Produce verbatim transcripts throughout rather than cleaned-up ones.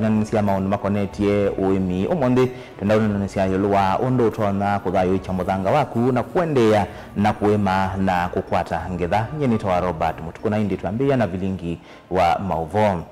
Nĩnĩsya maũndũ makonetye ũĩmi. Ũmũnthĩ twenda ũnenanĩsya ĩũlũ wa ũndũ ũtonya kũthayũĩkya mũthanga waku na kũendeea na kũĩma na kũkwata ngetha. Nyie nĩtawa Robert Mũtukũ, na ĩndĩ twambĩĩa na vilingi wa maũvoo.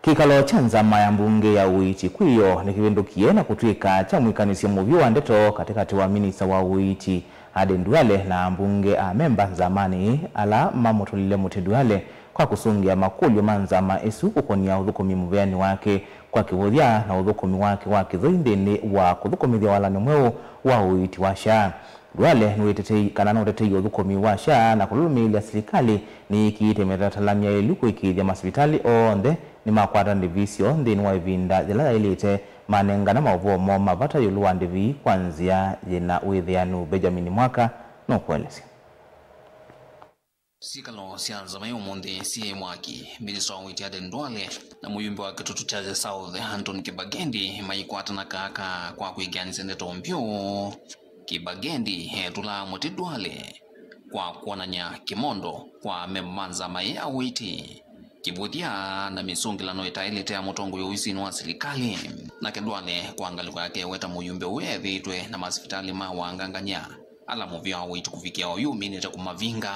Kĩkalo kya nzama ya mbunge ya ũiiti kwĩyo nĩkĩvĩndũkie na kũtw'ĩka kya mwĩkanĩsyo mũvyũ wa ndeto katĩkatĩ wa minista wa ũiiti Aden Duale na ambunge a memba nzamanĩ ĩĩ ala mamũtũlile mũtĩ Duale kwa kũsũngĩa makũlyo ma nzama ĩsu kũkonia ũthũkũmi mũveanĩ wake kwa kĩvũthya na ũthũkũmi wake wa kĩthũi nthĩnĩ wa kũthũkũmĩthya walany'o mweũ wa ũiiti wa SHA. Duale nĩwĩtetei kana nũtetei ũthũkũmi wa SHA na kũlũlũmĩĩlya silikalĩ nĩyĩkĩĩte mĩtalatala myaĩlu kũĩkĩĩthya masivitalĩ onthe nĩmakwata ndĩvi syoo nthĩnĩ wa ĩvinda yĩla yaĩlĩte, manengana maũvoo moo ma vata ĩũlũ wa ndĩvi kwa nzĩa yĩna wĩthĩanu. Benjamin Mwaka nũkũelesya. Syĩkalo sya nzama ĩ ũmũnthĩ syĩ mwaki, minista wa ũiiti Aden Duale na mũyumbe wa Kitutu Chache South Anton Kibagendi maikwatana kaaka kwa kwĩkĩanĩsya ndeto mbyũ. Kibagendi etũlaa mũtĩ Duale kwa kwonany'a kĩmondo kwa amemba ma nzama ĩĩ ya ũiiti kĩvũthya na mĩsũngĩlano ĩtaĩlĩte ya mũtongoi ovisinĩ wa silikalĩ. Nake Duale kwa ngalĩko yake eweta mũyumbe ũũ ethĩĩtwe na masivitalĩ ma wangangany'a ala mũvĩa wa ũiiti kũvikĩa oyu ũminĩte kũmavinga.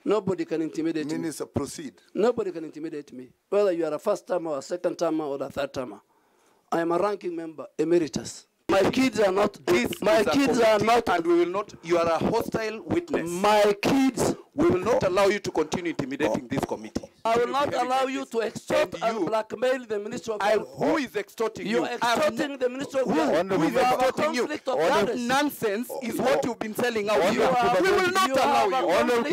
Nobody can intimidate me. Minister, proceed. Nobody can intimidate me. Whether you are a first term or a second term or a third term. I am a ranking member emeritus. My kids are not. This my is a kids are committee not. And we will not. You are a hostile witness. My kids. We will not allow you to continue intimidating this committee. I will not allow you to extort and blackmail the Minister of Health. Who is extorting you? You are extorting the Minister of Health. Who is extorting you? You have a conflict of interest. Nonsense is what you've been selling out here. We will not allow you.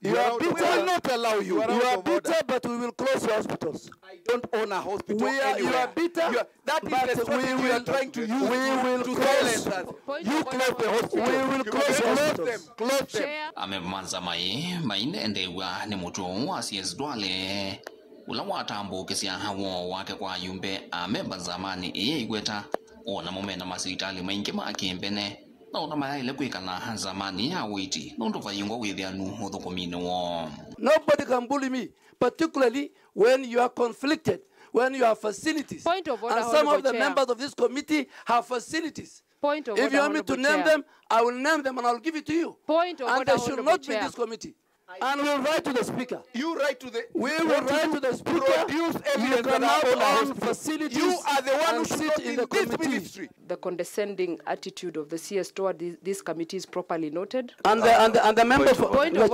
You are bitter. We will not allow you. You are bitter, but we will close your hospitals. I don't own a hospital anywhere. You are bitter. That is the strategy you are trying to use to silence us. You close the hospital. We will close them. Close them. Amemba ma nzama ĩĩ mainendeew'a nĩ mũtwe ũũ wa C S Duale, ũla watambũũkĩsya woo wake kwa ayumbe a memba nzamanĩ ĩĩ ĩikweta, o namo mena masivitalĩ maingĩ ma kĩmbene, na ũla mayaĩle kwĩkala nzamanĩ ya ũiiti nũndũ vaingwa wĩthĩanu ũthũkũminĩ woo. Nobody can bully me, particularly when you are conflicted, when you have facilities. Point of order, and some of the members of this committee have facilities. Point of order, Honorable Chair. If you want me to name them, I will name them and I'll give it to you. Point of order, Honorable Chair. And they should not be in this committee. And we'll write to the speaker. You write to the. We will write to the speaker. Produce evidence that I own a hospital. You cannot own facilities. You are the one who should not be in this ministry. The condescending attitude of the C S toward this, this committee is properly noted. And the, and the, and the member for, Honorable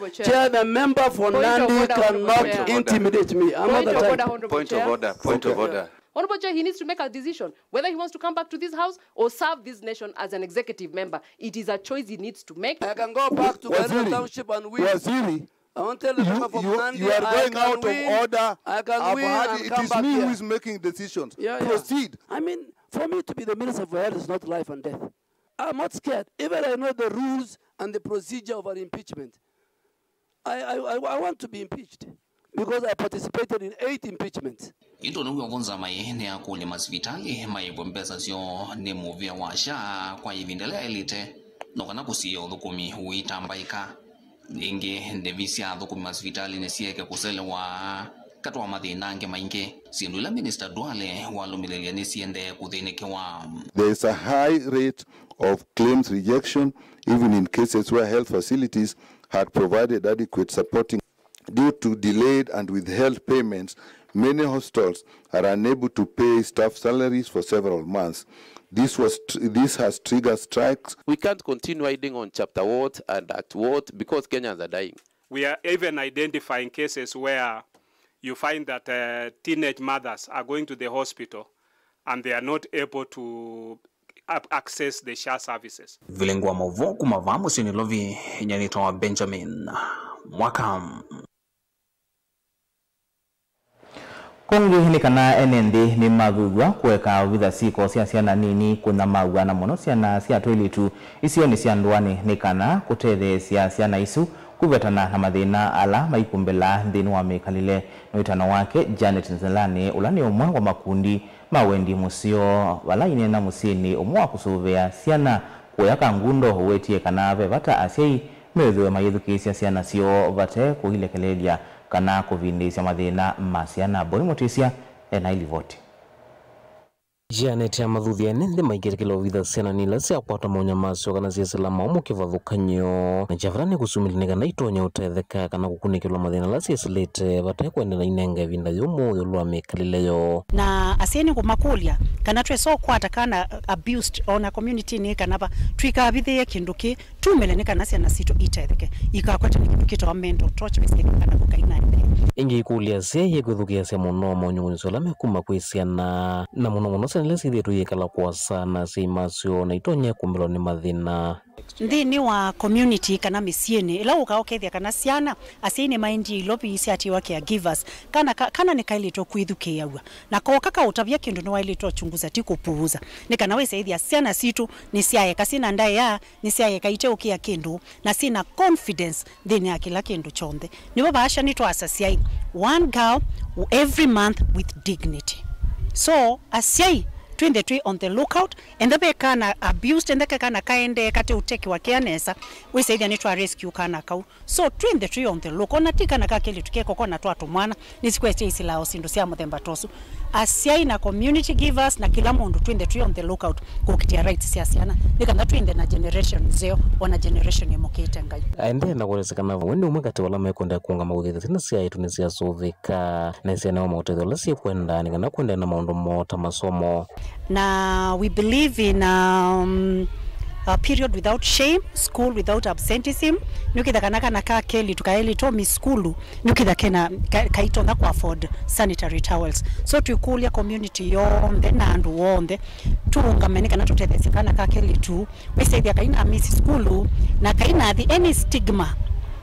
Chair, Chair, the member for Nandi cannot intimidate me. I'm not the type. Point of order, point of order. Honorable Chair, he needs to make a decision whether he wants to come back to this house or serve this nation as an executive member. It is a choice he needs to make. I can go back to Garissa Township and win. Waziri, I want to tell the member from Nandi, you are going out of order. I can win and come back here. I've heard it is me who is making decisions. Yeah, yeah. Proceed. I mean, for me to be the Minister for Health is not life and death. I'm not scared. Even I know the rules and the procedure of an impeachment. I, I, I, I want to be impeached because I participated in eight impeachments. Ĩndĩ nĩw'o vo nzama ĩĩ nĩyakũlya masivitalĩ maĩvwe mbesa syoo nĩ mũvĩa wa SHA kwa ĩvinda yĩla yaĩlĩte, no kana kũsiĩĩa ũthũkũmi ũitambaĩka. Ningĩ ndĩvi sya athũkũmi masivitalĩ nĩsyĩeke kũselewa katĩ wa mathĩna angĩ maingĩ, syĩndũ ila Minista Duale walũmĩlĩlya nĩsiendee kũthĩnĩkĩwa. There is a high rate of claims rejection, even in cases where health facilities had provided adequate supporting. Due to delayed and withheld payments, many hospitals are unable to pay staff salaries for several months. This was tr-, this has triggered strikes. We can't continue hiding on chapter what and at what because Kenyans are dying. We are even identifying cases where you find that, uh, teenage mothers are going to the hospital and they are not able to ap-, access the SHA services. Vilingi wa maũvoo kuma vaa mũsyĩ Nairobi, nyie nĩtawa Benjamin Mwaka. Kũngĩ nĩ kana ene nthĩ nĩmathuthw'a kũeka ovitha syĩko sya syana nini kũnyamaaw'a, na mũno syana sya twĩlĩtu isionĩ sya ndũanĩ, nĩ kana kũtetheesya syana isu kũvetana na mathĩna ala maikumbĩlaa nthĩnĩ wa mĩkalĩle. Nĩ wĩtano wake Janet Nzelani, ũla nĩ ũmwe wa makundi ma wendi mũseo vala aineena mũsyĩnĩ ũmwe wa kũsũvĩa syana kũya Kangundo. Ũwetie kana ve vata asyai methĩwe mayĩthukĩĩsya syana syoo vate kũilekelelya kana kũvindĩĩsya mathĩna ma syana. Boni Mũtĩsya Ena ilivoti. Janet amathuthya ene nthĩ maikĩte kĩla ovitha syana nĩ ila syakwatwa maũnyamaaso kana syesĩla maũmũ kĩvathũkany'o, na kya vata nĩ kũsumĩlya nĩ kana itonye ũtetheka kana kũkunĩkĩlwa mathĩna ala syesĩlĩte vate kwenda na inenga ĩvinda yũmũ ĩũlũ wa mĩkalĩle yoo. Na asyai nĩngũmakũlya kana twesa ũkwata kana abused ona community-inĩ kana va, tũikavithĩĩe kĩndũ kĩ, tumĩle nĩ kana syana sitũ itetheke, ikakwate nĩ kĩndũ kĩtawa mental torture, kana kũkaina nthĩ. Ĩngĩ ikũlya asyai ĩkwĩthukĩĩasya mũno monyũng'ũnĩsyo ala mekuma kwĩ syana, na mũno mũno syana ila syĩthĩĩtwe iyĩkala kũasa na asyai masyo na itonye kũmbĩlwa nĩ mathĩna. Nthĩnĩ wa community kana mĩsyĩnĩ, ĩla ũkaa ũkethĩa kana syana, asyai nĩmaendie ilovi syatiwa caregivers, kana, ka- kana nĩkaĩlĩtwe kwĩthukĩĩaw'a, na koka kaũtavya kĩndũ nĩwaĩlĩtwe ũchunguza, ti kũpuuza, nĩ kana wĩsaĩthya syana sitũ nĩsyaeka syĩna ndaĩa, nĩsyaeka iteũkĩa kĩndũ, na syĩna confidence nthĩnĩ ya kĩla kĩndũ kyonthe. Nĩvo vaasya nĩtwaasa syai, one girl every month with dignity. So asyai, twĩnthe twĩ on the lookout, enthe ve kana abused, enthe ke kana kaendee kate ũtekiwa kea nesa, wĩsaĩthya nĩtwa rescue kana kau. So twĩnthe twĩ on the look, ona ti kana ka kelĩtu keko kona twatũmwana, nĩsikwesya isilao syĩndũ sya mũthemba ta ũsu. Asyai na community givers na kĩla mũndũ twĩnthe twĩ on the lookout kũkitĩa rights sya syana, nĩ kana twĩnthe na generation nzeo, ona generation ĩmũkĩte Ngai. Aendee na kũelesya kana we nĩ ũmwe katĩ wa ala mekũendaa kũũngama kũthĩthya syana syaitũ nĩsyasũvĩka, na nĩsyanewa maũtethyo ala syĩkwenda nĩ kana kũendeea na maũndũ moo ta masomo. Na we believe in um, a period without shame, school without absenteeism. Nĩũkĩtha kana kana ka kelĩtu kaelĩtwe omi sukulu, nĩũkĩtha kena ka- kaitonya kũ afford sanitary towels. So twĩkũlya community yonthe na andũ onthe tũũngame nĩ kana tũtetheesye kana ka kelĩtu, wĩsaĩthya kaina miss sukulu na kainathi any stigma,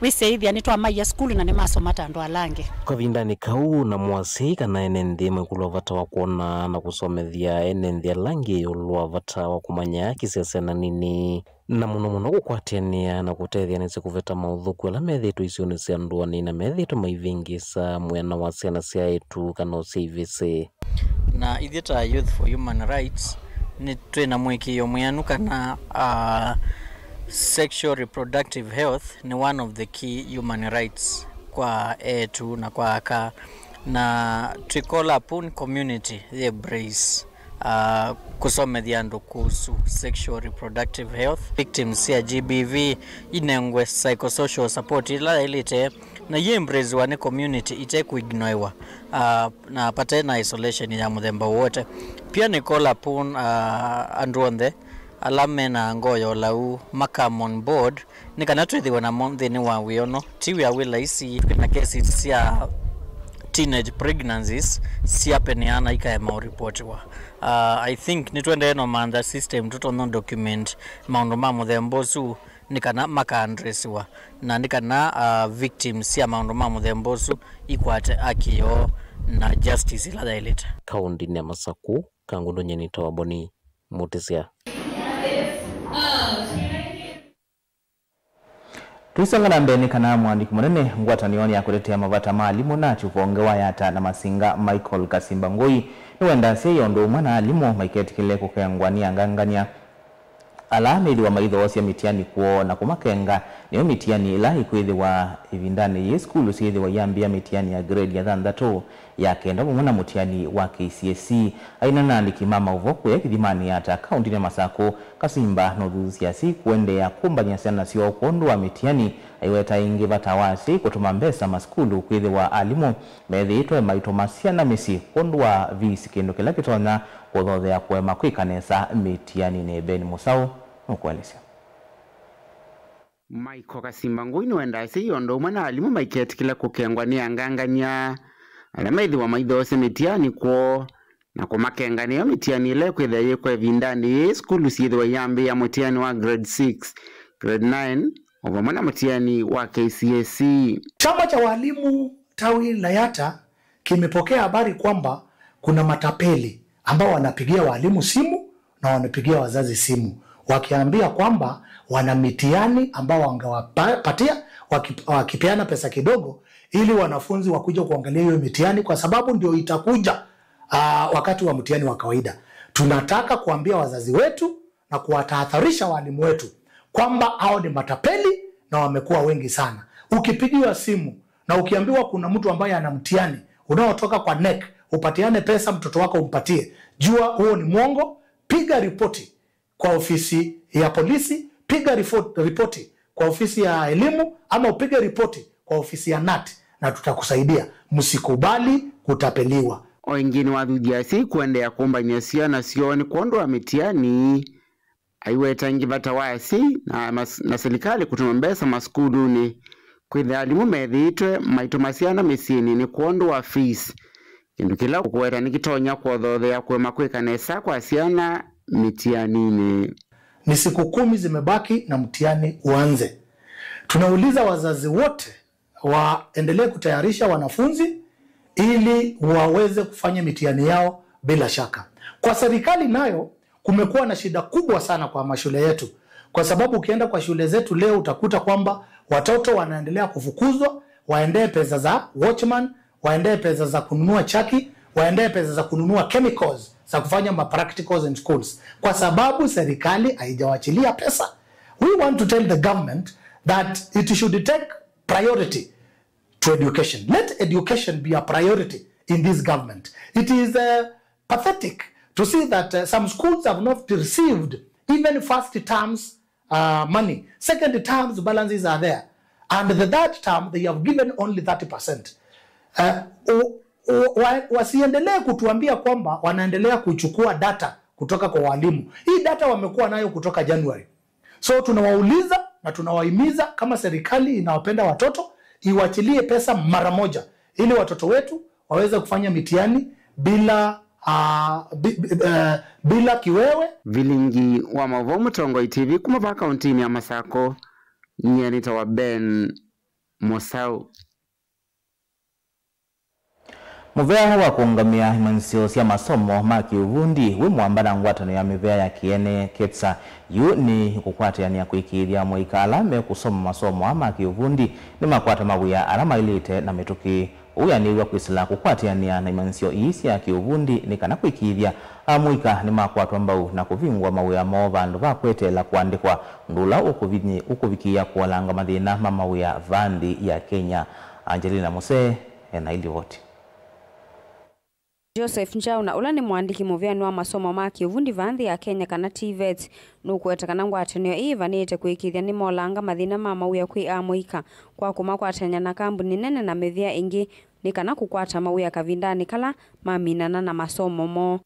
wĩsaĩthya nĩtwamaia sukulu na nĩmasoma ta andũ ala angĩ. Kavindanĩ kau, namo asyai kana ene nthĩ maikũlw'a vata wa kwona na kũsomethya ene nthĩ ala angĩ ĩũlũ wa vata wa kũmanya haki sya syana nini, na mũno mũno kũkwatĩanĩa na kũtetheanĩsya kũveta maũthũku ala methĩĩtwe isionĩ sya ndũanĩ na methĩĩtwe maivĩngĩĩsa mwĩana wa syana sya eĩtu kana ũsyai vĩsĩ. Na ithyĩ ta Youth for Human Rights, nĩ twĩ na mũĩkĩĩo mwĩanu kana uh, sexual reproductive health nĩ one of the key human rights kwa eĩtu na kwa aka, na twĩ call upon community yĩ embrace uh, kũsomethya andũ kũhusu sexual reproductive health. Victims sya G B V inengwe psychosocial support ĩla yaĩlĩte, na iembracewa nĩ community ite kũignorewa uh, na pate na isolation ya mũthemba wote. Pia nĩ call upon uh, andũ onthe ala mena ngoo ya ũlau ma come on board nĩ kana twĩthĩwe namo nthĩnĩ wa wĩono. Ti wĩa wĩ laisi. Twĩ na cases sya teenage pregnancies syapenea na ikaema ũripotiwa. Uh, I think nĩtwendee no mantha system tũtonya document maũndũ ma mũthemba ũsu nĩ kana makaandresiwa, na nĩ kana uh, victims sya maũndũ ma mũthemba ũsu ikwate aki yoo na justice ĩla yaĩlĩte. Kaũndĩnĩ ya Masakũ, Kangũndũ nyeni ta Wamboni Mũtĩsya. Tũisonga na mbee, nĩ kana mũandĩki mũnene ngwatanĩonĩ ya kũtetea mavata ma alimũ na akyuko ngewa ya ata na masinga, Michael Kasimba Ngũi, nĩwendaa asyai o ũndũ ũmwe na alimũ maiketĩkĩle kũkengwa nĩ angangany'a ala methĩwa maithoosya mĩtiani kwoo na kũmakenga nĩyo mĩtiani ĩla ĩkwĩthĩwa ĩvindanĩ yĩĩ sukulu syĩthĩwa iyambĩĩa mĩtiani ya grade ya thanthatũ, ya kenda vamwe na mũtiani wa K C S E. Aineena na aandĩki ma maũvoo kũya kĩthimanĩ ya ata kaũndĩnĩ ya Masakũ, Kasimba nũthuthya asyai kũendeea kũmbany'a syana syoo kwondũ wa mĩtiani. Aiweta ĩngĩ vata wa asyai kũtũma mbesa masukulu kwĩthĩwa alimũ methĩĩtwe maitũma syana mĩsyĩ kwondũ wa fees, kĩndũ kĩla kĩtonya kũthothea kũema kwĩka nesa mĩtianinĩ. Ben Mũsaũ nũkũelesya. Michael Kasimba Ngũi nĩwendaa asyai o ũndũ ũmwe na alimũ maiketĩkĩla kũkengwa nĩ angangany'a ala methĩwa maithoosya mĩtiani kwoo na kũmakenga nĩyo mĩtiani ĩla ĩkwĩthĩa yĩkwa ĩvindanĩ yĩĩ sukulu syĩthĩwa iyambĩĩa mũtiani wa grade six, grade nine, o vamwe na mũtiani wa K C S E. Chama cha walimu tawi la Yatta kimepokea habari kwamba kuna matapeli ambao wanapigia walimu simu na wanapigia wazazi simu wakiambia kwamba wana mitihani ambao wangewapatia, waki- wakipeana pesa kidogo ili wanafunzi wakuje kuangalia hiyo mitihani, kwa sababu ndio itakuja, ah, wakati wa mtihani wa kawaida. Tunataka kuambia wazazi wetu na kuwatahadharisha walimu wetu kwamba hao ni matapeli na wamekuwa wengi sana. Ukipigiwa simu na ukiambiwa kuna mtu ambaye ana mtihani unaotoka kwa NEC, upatiane pesa mtoto wako umpatie, jua huo ni mwongo. Piga ripoti kwa ofisi ya polisi, piga rifo- ripoti kwa ofisi ya elimu, ama upige ripoti kwa ofisi ya nat, na tutakusaidia. Msikubali kutapeliwa. O ĩngĩ nĩwathuthya asyai kũendeea kũmbany'a syana syoo nĩ kwondũ wa mĩtiani. Aiweta ĩngĩ vata wa asyai na, mas- na silikalĩ kũtũma mbesa masukulunĩ, kwĩthĩa alimũ methĩĩtwe maitũma syana mĩsyĩnĩ nĩ kwondũ wa fees, kĩndũ kĩla ũkũweta nĩkĩtonya kũothoothea kũema kwĩka nesa kwa syana mĩtianinĩ. Ni siku kumi zimebaki na mtihani uanze. Tunauliza wazazi wote waendelee kutayarisha wanafunzi ili waweze kufanya mitihani yao bila shaka. Kwa serikali nayo kumekuwa na shida kubwa sana kwa mashule yetu, kwa sababu ukienda kwa shule zetu leo utakuta kwamba watoto wanaendelea kufukuzwa, waendee pesa za watchman, waendee pesa za kununua chaki, waendee pesa za kununua chemicals za kufanya ma practicals in schools, kwa sababu serikali haijawachilia pesa. We want to tell the government that it should take priority to education. Let education be a priority in this government. It is uh, pathetic to see that uh, some schools have not received even first term's uh, money. Second term's balances are there. And the third term, they have given only thirty percent. Uh, o- o- wa- wasiendelee kutuambia kwamba wanaendelea kuchukua data kutoka kwa walimu. Hii data wamekuwa nayo kutoka January. So tunawauliza na tunawahimiza, kama serikali inawapenda watoto, iwachilie pesa mara moja ili watoto wetu waweze kufanya mitihani bila uh, bi, bi, uh, bila kiwewe. Vilingi wa maũvoo Mũtongoi T V kuma vaa kauntinĩ ya Masako, nyie nĩtawa Ben Mosau. Mũvea wa kũũngamĩa imanyĩsyo sya masomo ma kĩũvundi wĩ mũamba na ngwatanĩo ya mĩvea ya kĩene, KEPSA, yu nĩ kũkwatĩanĩa kũĩkĩĩthya amũika ala mekũsoma masomo aa ma kĩũvundi nĩmakwata mawĩa ala maĩlĩte na mĩtũkĩ. Ũu wĩanĩw'a kwĩsĩla kũkwatĩanĩa na imanyĩsyo ii sya kĩũvundi nĩ kana kũĩkĩĩthya amũika nĩmakwatwa mbau na kũvingũa mawĩa moo vandũ va kweteela kũandĩkwa, ũndũ ũla ũkũvinyĩ- ũkũvikĩĩa kũolanga mathĩna ma mawĩa vaa nthĩ ya Kenya. Angelina Musee ena ilivoti. Joseph Njauna, ũla nĩ mũandĩki mũvĩanĩ wa masomo ma kĩũvundi vaa nthĩ ya Kenya, kana TVETS, nũkũweta kana ngwatanĩo ĩĩ ĩvanĩĩte kũĩkĩĩthya nĩmolanga mathĩna ma mawĩa kwĩ amũika kwa kũmakwatany'a na kambuni nene na mĩvĩa ĩngĩ nĩ kana kũkwata mawĩa kavindanĩ kala maminana na masomo moo.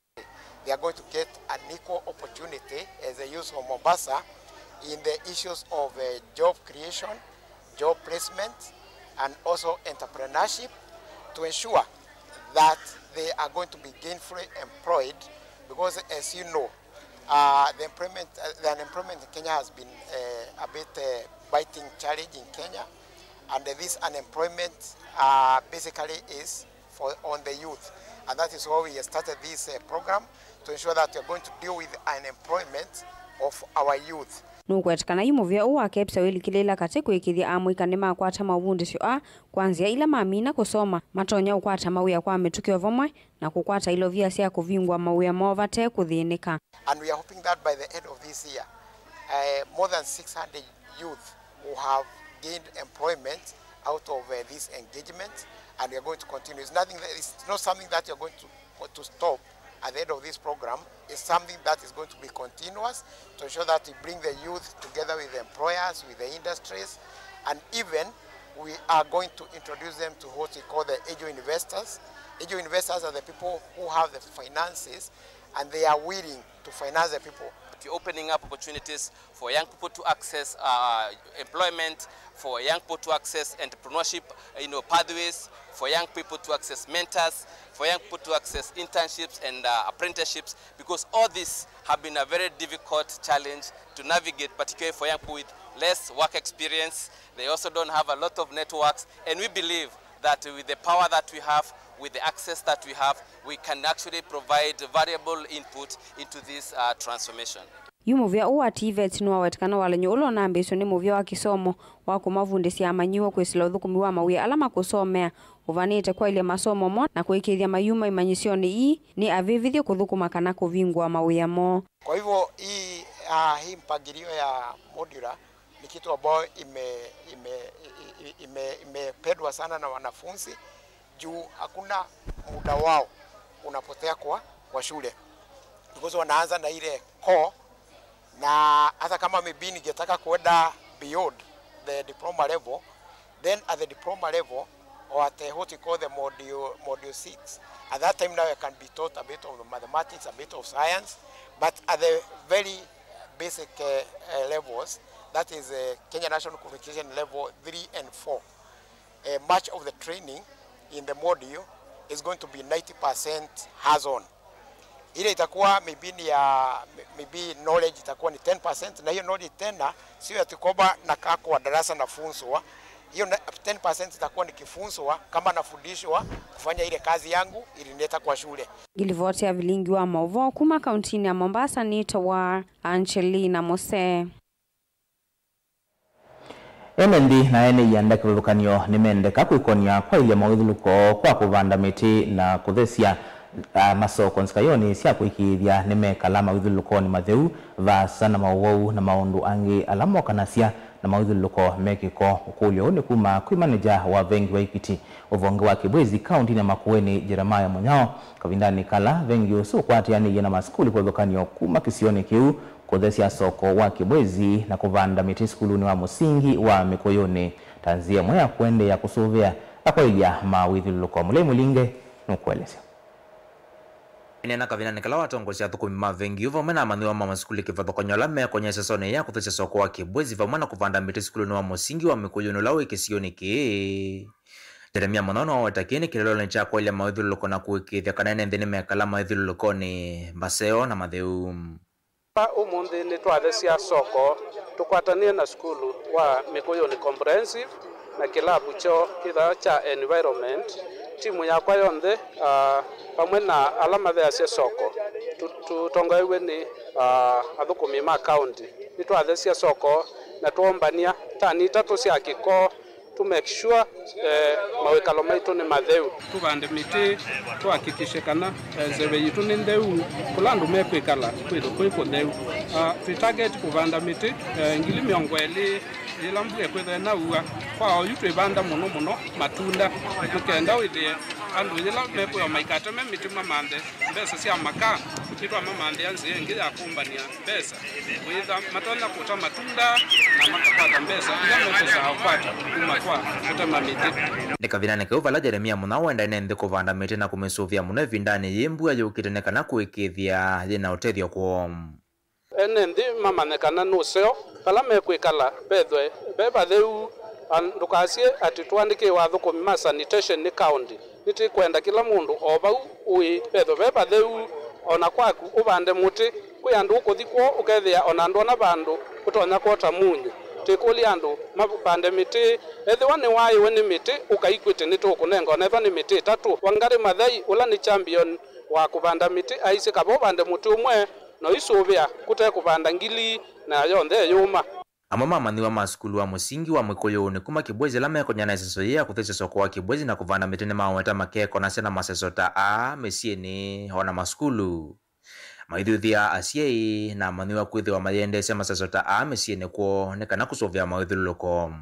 They are going to get an equal opportunity as the youth of Mombasa in the issues of uh, job creation, job placement, and also entrepreneurship to ensure that they are going to be gainfully employed, because, as you know, uh, the employment, uh, the unemployment in Kenya has been uh, a bit uh, biting challenge in Kenya, and uh, this unemployment uh, basically is for on the youth, and that is why we started this uh, program to ensure that we are going to deal with unemployment of our youth. Nũkwetĩkana yu mũvĩa ũũ wa KEPSA wĩlikĩlĩĩla katĩ kũĩkĩĩthya amũika nĩmakwata maũvundĩsyo aa kwa nzĩa ila mamina kũsoma matonya ũkwata mawĩa kwa mĩtũkĩ o vamwe na kũkwata ilovia sya kũvingũa mawĩa moo vate kũthĩnĩka. And we are hoping that by the end of this year, uh, more than six hundred youth who have gained employment out of uh, this engagement, and we are going to continue. It's nothing that, it's not something that you're going to, to stop at the end of this program. It's something that is going to be continuous to ensure that we bring the youth together with the employers, with the industries, and even we are going to introduce them to what we call the angel investors. Angel investors are the people who have the finances and they are willing to finance the people. We're opening up opportunities for young people to access uh, employment, for young people to access entrepreneurship, you know, pathways, for young people to access mentors, for young people to access internships and uh, apprenticeships, because all these have been a very difficult challenge to navigate, particularly for young people with less work experience. They also don't have a lot of networks, and we believe that with the power that we have, with the access that we have, we can actually provide valuable input into this uh, transformation. Yu mũvĩa ũũ wa TVETS nĩwawetĩkana walany'o ũla ũnambĩĩsw'e nĩ mũvĩa wa kĩsomo wa kũmavundĩsya amanyĩw'a kwĩsĩla ũthũkũmi wa mawĩa ala makũsomea ũvanĩte kwaĩlya masomo moo na kũĩkĩĩthya mayuma imanyĩsyonĩ ii nĩ avĩvĩthye kũthũkũma kana kũvingũa mawĩa moo. Kwa hivyo hii, ah, hii mpangilio ya modular ni kitu ambayo ime- ime- ime- imependwa sana na wanafunzi juu hakuna muda wao unapotea kwa, kwa shule. Because wanaanza na ile core, na hata kama maybe ningetaka kuenda beyond the diploma level, then at the diploma level, or at the, what you call the module, module six, at that time now I can be taught a bit of mathematics, a bit of science, but at the very basic uh, uh, levels, that is uh, Kenya National Qualification Level three and four, uh, much of the training in the module is going to be ninety percent hands-on. Ile itakuwa maybe ni ya, maybe knowledge itakuwa ni ten percent, na hiyo knowledge tena sio ati kwamba nakaa kwa darasa nafunzwa. Hiyo na- ten percent itakuwa nikifunzwa kama nafundishwa kufanya ile kazi yangu ilinileta kwa shule. Ngilivoti ya vilingi wa mauvoo kuma kaunti-inĩ ya Mombasa nĩtawa Angelina Mose. Ene nthĩ na ene ianda kĩvathũkany'o nĩmendeka kwĩkonya kwaĩlya mawĩthyũlũko kwa kũvanda mĩtĩ na kũthesya, ah, masoko nzikayonĩ sya kũĩkĩĩthya nĩmekala mawĩthyũlũkonĩ matheu, vaasa na maũwau na maũndũ angĩ ala mokanasya na mawĩthyũlũko me kĩko. Ũkũlyo ũũ nĩ kuma kwĩ maneja wa vengi wa Equity ũvonge wa Kĩbwĩzi kauntinĩ ya Makueni, Jeremiah Mũnyao, kavindanĩ kala vengi ũsu ũkwatĩanĩie na masukulu kĩvathũkany'o kuma kĩsionĩ kĩu kũthesya soko wa Kĩbwĩzi na kũvanda mĩtĩ sukulunĩ wa mũsingi wa Mĩkũyũnĩ ta nzĩa ĩmwe ya kũendeea kũsũvĩa na kwaĩlya mawĩthyũlũlũko. Mũlei Mũlinge nũkũelesya. Ĩneena kavindanĩ kala watongoesya athũkũmi ma vengi yu vamwe na amanyĩw'a ma masukulu kĩvathũkany'o ala mekonya ĩsesonĩ ya kũthesya soko wa Kĩbwĩzi vamwe na kũvanda mĩtĩ sukulunĩ wa mũsingi wa Mĩkũyũnĩ ũla wĩ kĩsionĩ kĩĩ, Jeremia Mũnyao nĩwaweta kĩĩ nĩ kĩlelonĩ kya kwaĩlya mawĩthyũlũlũko na kũĩkĩĩthya kana ene nthĩ nĩmekala mawĩthyũlũlũkonĩ maseo na matheu. Ũmũnthĩ nĩtwathesya soko tũkwatanĩe na sukulu wa Mĩkũyũnĩ Comprehensive na kĩlavu kyoo kĩthaa kya environment. Timu yakwa yonthe, ah, vamwe na ala matheasya soko, tũ- tũtongoew'e nĩ, ah, athũkũmi ma kaunti, nĩtwathesya soko na twombany'a tani itatũ sya kĩko to make sure, eh, mawĩkalo maitũ nĩ matheu. Tũvande mĩtĩ, tũhakikishe kana, eh, nzeve yitũ nĩ ntheu, kũla andũ mekwĩkala kwĩthwe kwĩ kũtheu. Ah, twĩ target kũvanda mĩtĩ, eh, ngili mĩongo ĩlĩ yĩla mbua ĩkwĩthwa ĩnaua. Kwa oyu twĩvanda mũno mũno matunda, nĩ kenda wĩthĩe andũ yĩla mekwĩwa maikateme mĩtĩ mamanthe mbesa sya makaa, nĩtwamamanthĩa nzĩa ĩngĩ ya kũmbany'a mbesa. Wĩtha matonya kũta matunda na makakwata mbesa ila mekwĩsaa ũkwata kuma kwa kũtema mĩtĩ. Nĩ kavindanĩ kau vala Jeremia Mũnyao wendae nĩ nthĩ kũvanda mĩtĩ na kũmĩsũvĩa mũno ĩvindanĩ yĩĩ mbua yũkĩte nĩ kana kũĩkĩĩthya yĩ na ũtethyo kwoo. Ene nthĩ mamanye kana nĩ ũseo vala mekwĩkala vethwe ve vatheu. An- ndũkasye atĩ tũandĩkĩĩwe athũkũmi ma sanitation nĩ kaũntĩ. Nĩtĩkwenda kĩla mũndũ o vau ũĩ vethwe ve vatheu, o na kwaku ũvande mũtĩ. Kwĩ andũ ũkũthi kwoo ũkethĩa o na ndwona vandũ ũtonya kwota munyu. Twĩkũlya andũ mavande mĩtĩ. Ethĩwa nĩwaĩwe nĩ mĩtĩ, ũka Equity nĩtũũkũnenga o na ethwa nĩ mĩtĩ ĩtatũ. Wangari Maathai, ũla nĩ champion wa kũvanda mĩtĩ, aisye kava ũvande mũtĩ ũmwe, na ũisũvĩa kũte kũvanda ngili, na yonthe ĩyũma. Amwe ma amanyĩw'a ma sukulu wa mũsingi wa Mĩkũyũnĩ kuma Kĩbwezi ala mekonya na ĩseso yĩĩ ya kũthesya soko wa Kĩbwezi na kũvanda mĩtĩ nĩmaweta makekonasya na maseso ta aa mĩsyĩnĩ o na masukulu. Maithyũthĩa asyai na amanyĩw'a kwĩthĩwa mayendeesya maseso ta aa mĩsyĩnĩ kwoo nĩ kana kũsũvĩa mawĩthyũlũlũko.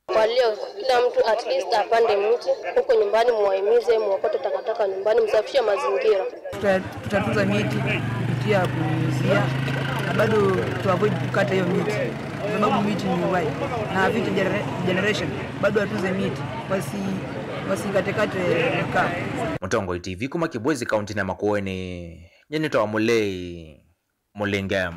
Kwa leo, kila mtu at least apande mti. Huko nyumbani, mwahimize mwokote takataka nyumbani, msafishe mazingira. Tuta- tutatunza miti kupitia kunyunyizia na bado tu avoid kukata hiyo miti, kwa sababu miti ni uhai, na future genera- generation bado watunze miti, wasi wasikatekate mkaa. Mũtongoi T V kuma Kĩbwezi kauntinĩ ya Makueni, nyie nĩtawa Mũlei Mũlinge.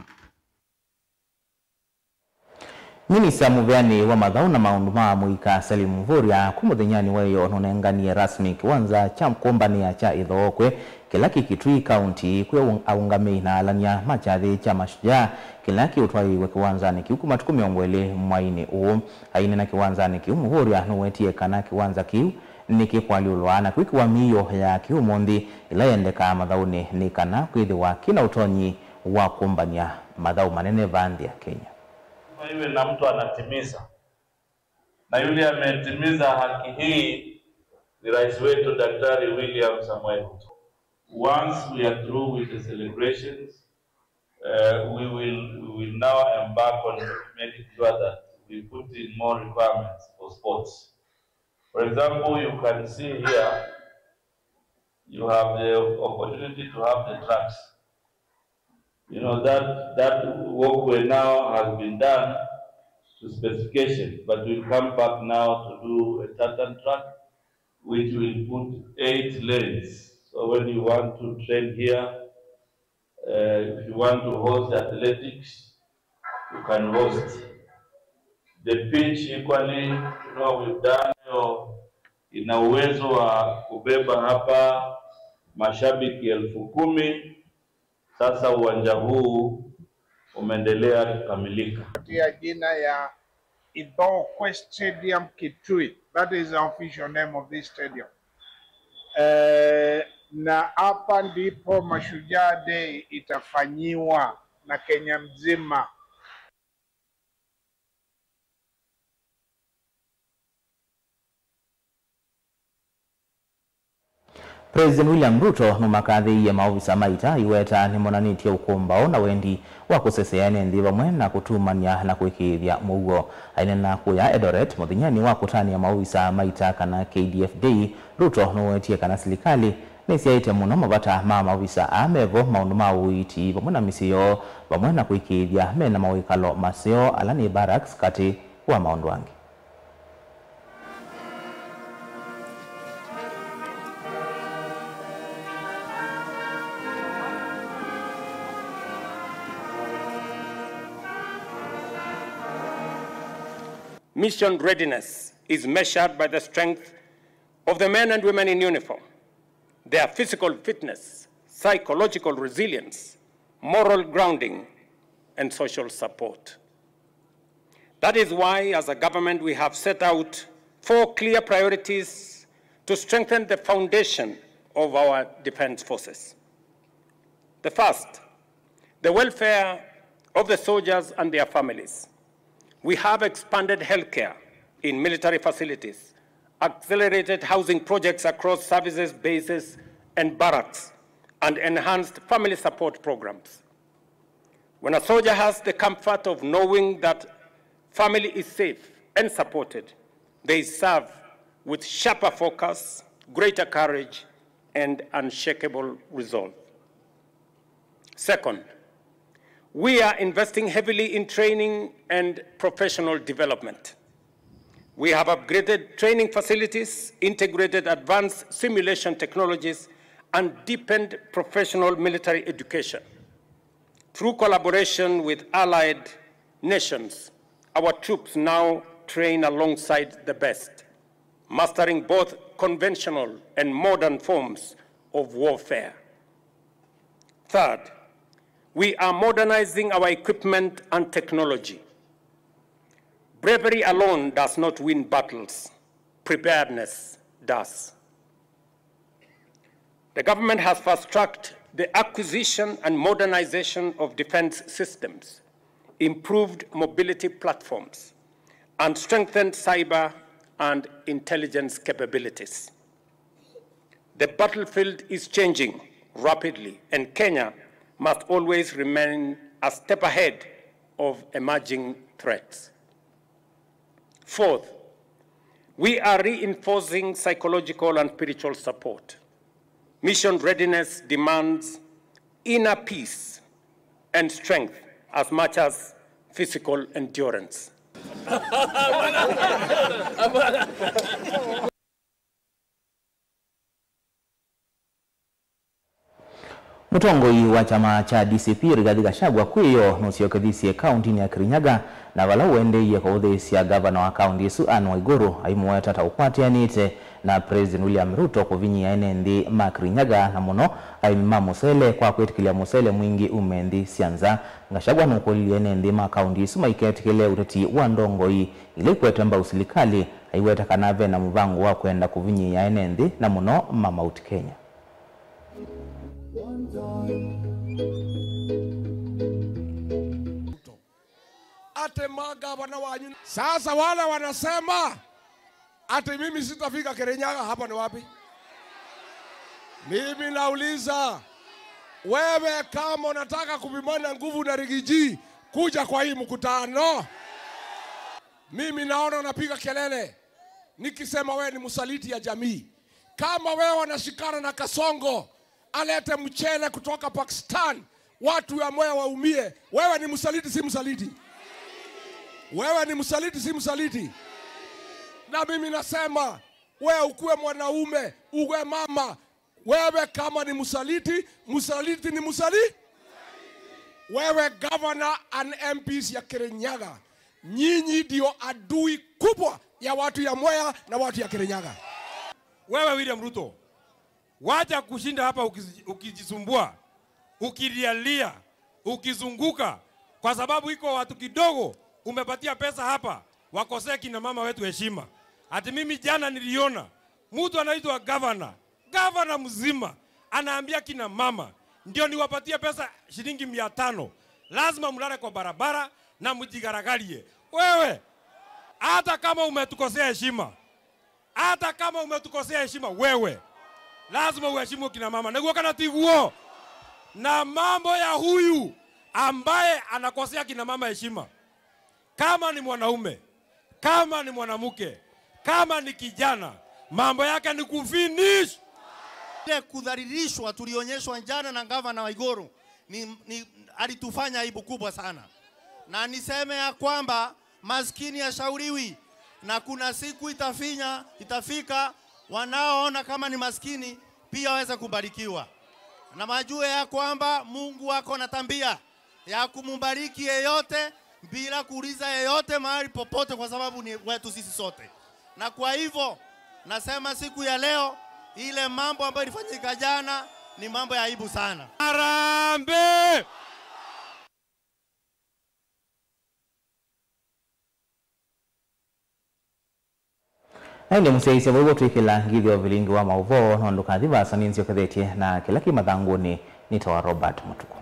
Minista mũveanĩ wa mathaũ na maũndũ ma mũika Salim Mvurya kũ mũthenyanĩ wa ĩyoo nũnenganie rasmi kĩwanza kya kũmbanĩa kya Ithookwe kĩla kĩ Kitui County kwĩ aũngamĩi na alany'a ma kyathĩ kya Mashujaa kĩla kĩũtwaĩĩwe kĩwanzanĩ kĩu kuma matukũ mĩongo ĩlĩ mwainĩ ũũ. Aineena kĩwanzanĩ kĩu, Mvurya nũwetie kana kĩwanza kĩu nĩkĩkũalyũlwa na kwĩkĩwa mĩio ya kĩũmũnthĩ ĩla yendekaa mathaũnĩ nĩ kana kwĩthĩwa kĩna ũtonyi wa kũmbany'a mathaũ manene va nthĩ ya Kenya. Iwe na mtu anatimiza. Na yule ametimiza haki hii ni rais wetu Daktari William Samoei Ruto. Once we are through with the celebrations, uh, we will, we will now embark on making sure that we put in more requirements for sports. For example, you can see here, You have the opportunity to have the trucks. You know, that, that walkway now has been done to specification, but we'll come back now to do a tartan track, which will put eight lanes. So when you want to train here, uh, if you want to host athletics, you can host. The pitch equally, you know, we've done, hiyo ina uwezo wa kubeba hapa mashabiki elfu kumi. Sasa uwanja huu umeendelea kukamilika. Tia jina ya Ithokwe Stadium Kitui. That is the official name of this stadium. Eh, na hapa ndipo Mashujaa Day itafanyiwa na Kenya mzima. President William Ruto nũmakathĩĩie maovisa ma ita aiweta nĩmonanĩtye ũkũmbaũ na wendi wa kũsesea ene nthĩ vamwe na kũtumany'a na kũĩkĩĩthya mũuo. Aineena kũya Eldoret mũthenyanĩ wa kũtanĩa maovisa ma ita kana K D F Day, Ruto nũwetie kana silikalĩ nĩsyaĩte mũno mavata ma maovisa aa mevo maũndũ ma ũiiti vamwe na mĩsyĩ yoo, vamwe na kũĩkĩĩthya mena mawĩkalo maseo ala nĩ barracks katĩ wa maũndũ angĩ. Mission readiness is measured by the strength of the men and women in uniform, their physical fitness, psychological resilience, moral grounding, and social support. That is why, as a government, we have set out four clear priorities to strengthen the foundation of our defense forces. The first, the welfare of the soldiers and their families. We have expanded healthcare in military facilities, accelerated housing projects across services, bases, and barracks, and enhanced family support programs. When a soldier has the comfort of knowing that family is safe and supported, they serve with sharper focus, greater courage, and unshakable resolve. Second, we are investing heavily in training and professional development. We have upgraded training facilities, integrated advanced simulation technologies, and deepened professional military education. Through collaboration with allied nations, our troops now train alongside the best, mastering both conventional and modern forms of warfare. Third, we are modernizing our equipment and technology. Bravery alone does not win battles. Preparedness does. The government has fast-tracked the acquisition and modernization of defense systems, improved mobility platforms, and strengthened cyber and intelligence capabilities. The battlefield is changing rapidly, and Kenya must always remain a step ahead of emerging threats. Fourth, we are reinforcing psychological and spiritual support. Mission readiness demands inner peace and strength as much as physical endurance. Mũtongoi wa kyama kya D C P Rigathi Gachagua kwĩyo nũsyokethisye kaũntĩnĩ ya Kirinyaga, na vala ũendeeie kũvũthĩĩsya ngavana wa kaũntĩ ĩsu Anne Waiguru aimũweta ta ũkwatĩanĩte na President William Ruto kũvinyĩĩa ene nthĩ ma Kirinyaga, na mũno aĩmi ma mũsele kwa kwĩtĩkĩlya mũsele mwingĩ ume nthĩ sya nza. Gachagua nũkũlilye ene nthĩ ma kaũntĩ ĩsu maiketĩkĩle ũteti wa ndongoi ila ikwete mbau silikalĩ, aiweta kana ve na mũvango wa kwenda kũvinyĩĩa ene nthĩ, na mũno ma Mount Kenya. Ate magavana wanyu. Sasa wale wanasema ati mimi sitafika Kirinyaga, hapa ni wapi? Mimi nauliza, wewe kama unataka kupimana nguvu na Rigiji, kuja kwa hii mkutano. Mimi naona unapiga kelele nikisema wewe ni msaliti ya jamii. Kama wewe unashikana na Kasongo, alete mchele kutoka Pakistan, watu wa Mwea waumie, wewe ni msaliti, si msaliti? Wewe ni msaliti, si msaliti? Na mimi nasema, wewe ukuwe mwanaume, uwe mama, wewe kama ni msaliti, msaliti ni msaliti. Wewe governor and M Ps ya Kirinyaga, nyinyi ndio adui kubwa ya watu ya Mwea na watu ya Kirinyaga. Wewe William Ruto, wacha kushinda hapa ukiz-, ukijisumbua, ukilialia, ukizunguka, kwa sababu iko watu kidogo umepatia pesa hapa, wakosea kina mama wetu heshima. Ati mimi jana niliona mtu anaitwa governor, governor mzima anaambia kina mama, "Ndio niwapatie pesa shilingi mia tano, lazima mlale kwa barabara na mjigaragalie." Wewe, hata kama umetukosea heshima, hata kama umetukosea heshima, wewe lazima uheshimu kina mama. Nĩguo kana tiguo? Na mambo ya huyu ambaye anakosea kina mama heshima, kama ni mwanaume, kama ni mwanamke, kama ni kijana, mambo yake ni kufinish. Ile kudhalilishwa tulionyeshwa jana na gavana Waiguru ni, ni, alitufanya aibu kubwa sana, na niseme ya kwamba maskini hashauriwi, na kuna siku itafinya, itafika, wanaoona kama ni maskini pia waweze kubarikiwa, na wajue ya kwamba Mungu ako na tabia ya kumbariki yeyote bila kuuliza yeyote mahali popote, kwa sababu ni wetu sisi sote. Na kwa hivyo, nasema siku ya leo, ile mambo ambayo ilifanyika jana ni mambo ya aibu sana. Harambee! Na ĩndĩ mũsyaĩĩsya, vau vo twĩkĩla ngithyo vilingi wa maũvoo, no ndũkathi vaasa, nĩnzyokethetye na kĩla kĩ mathangũnĩ. Nĩtawa Robert Mũtuku.